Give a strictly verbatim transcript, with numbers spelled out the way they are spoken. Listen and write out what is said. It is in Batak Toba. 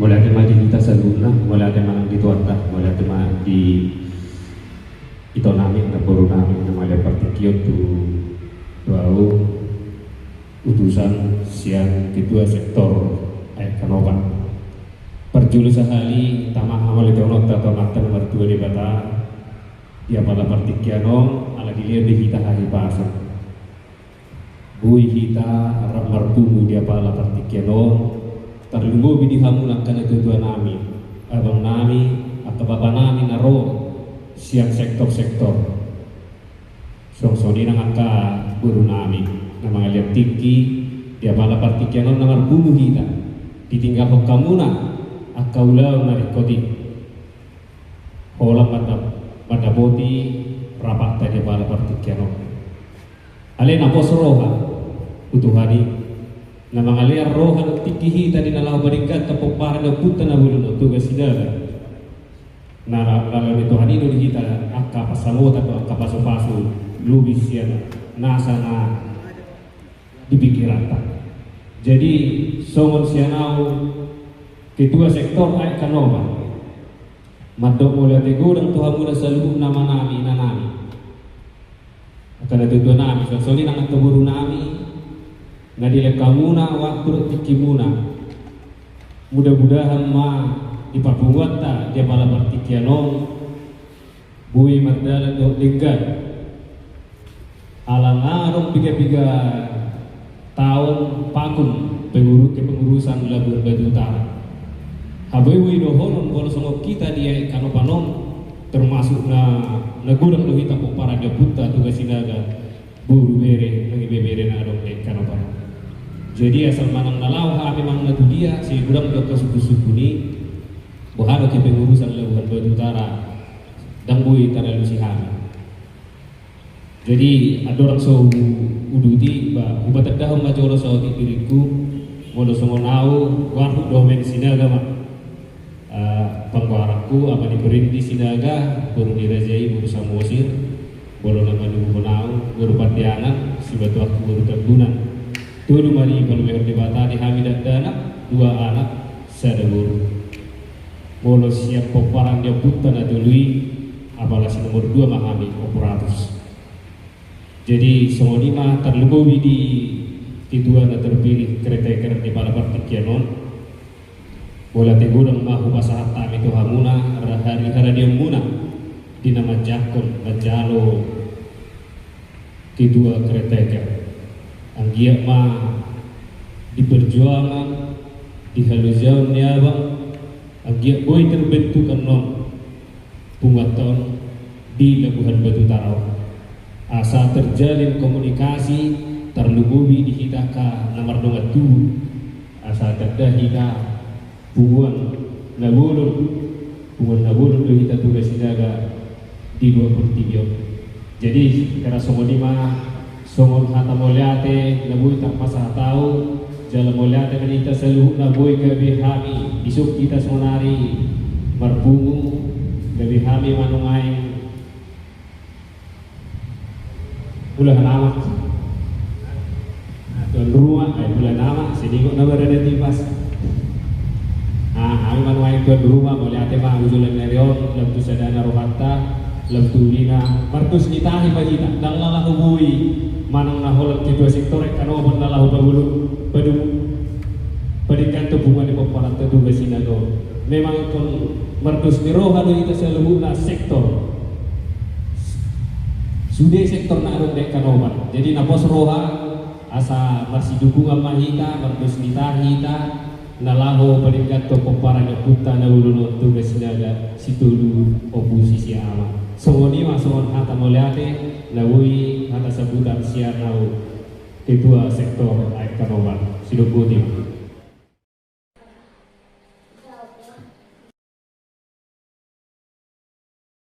Mauliate ma di hita saluhutna, mauliate ma nang di Tuhanta, mauliate ma di ito nami, namboru nami, na mangalean partingkian tu, tu ahu, utusan sian ketua sektor Aek Kanopan. Parjolo sahali tama hamauliateononta tu Amanta na martua Debata, di apala partingkian on, ala dilehon be hita hahipason. Boi hita rap marpungu di apala partingkian on, tarlumobi di hamuna angka natuatua nami, abang nami, angka bapa nami na ro sian sektor-sektor. Suang songon i nang angka boru nami na mangalean tingki di apala partingkian on na marpungu hita, ditinggalhon hamuna angka ulaon na ringkot i. Holan manda-, mandapoti rapatta di apala partingkian on. Alai na pos roha tu Tuhan i, na mangalean roha dohot tingki hita di na laho padenggan pomparan ni ompunta na bolon on Toga Sinaga. Na la-, lalo ni Tuhan i do di hita angka pansamotan dohot angka pasupasu lobi sian nasa na di pingkiranta. Jadi songon sian ahu ketua sektor Aek Kanopan, mandok mauliate godang tu hamuna saluhutna, amanami, inanami, angka natuatua nami, suang songon i nang angka boru nami, na dilehon hamuna waktu dohot tingkimuna. Mudah-mudahan ma di parpunguanta di apala partingkian on boi mardalan dohot denggan. Ala nga adong piga-piga taon pakun penguru-, kepengurusan Labuan Batu Utara. Haboi-boi dohonon molo songon hita di Aek Kanopan on, termasuk na, na godang do hita pomparan ni ompunta Toga Sinaga, boru, bere nang ibebere na adong di Aek Kanopan on. Jadi asal manang na laho hami manang na tu dia, sai godang do angka sungkun-sungkun i, boha do kepengurusan Labuan Batu Utara, ndang boi taralusi hami. Jadi andorang so hu-, huuduti, ba hupatandahon ma jolo saotik diringku, molo songon ahu, goarhu Domen Sinaga ma. Eh, panggoaranku, ama ni Prindy Sinaga, boru ni raja i boru Samosir, molo na manubuhon ahu boru Pandeangan, sibatuanku boru Tambunan. Tolu ma dipalumehon Debata di hami dakdanak, dua anak, sada boru. Molo sian pomparan ni ompunta na tolu i, apala si nomor dua ma hami, ompu ratus. Jadi songon i ma tarlumobi di ketua na terpilih caretaker di apala partingkian on. Mauliate godang ma hupasahat hami tu hamuna, ra-, hari haradeonmuna di na manjangkon manjalo ketua caretaker. Anggiat ma di perjuangan, di halojaon ni abang, anggiat boi terbentuk annon punguanta on di Labuhan Batu Utara on. Asa terjalin komunikasi, tarlumobi di hita angka na mardongan tubu. Asa tanda hita punguan na bolon, punguan na bolon do hita Toga Sinaga di dua portibi on. Jadi, hira songon i ma, songon hata mauliate na boi tarpasahat ahu, jala mauliate ma di hita saluhutna boi gabe hami, isuk hita saonari marpungu, gabe hami manang aek. Ulahan amak. Tuan rumah, eh, ulahan amak, siningot na barada tipas. Ah, hami manang aek tuan rumah, mauliate ma, ujulan ni ari on, lam tu sadana rohanta, lam tu ulina, mardos ni tahi ma hita, ndang na laho boi, manang na holan ketua sektor, eh, kan obat na laho pabulung, padu, padenggan tu punguan ni pomparan tu Toga Sinaga on. Memang ingkon mardos ni roha do hita saluhutna sektor. Sude sektor na adong di Aek Kanopan. Jadi na pos roha, asa marsidukungan ma hita, mardos ni tahi hita, na laho padenggan tu pomparan ni ompunta na bolon on Toga Sinaga, sitolu ompu sise ama. Songon i ma songon hata mauliate, na boi hata sambutan sian ahu ketua sektor Aek Kanopan. Sidok boti.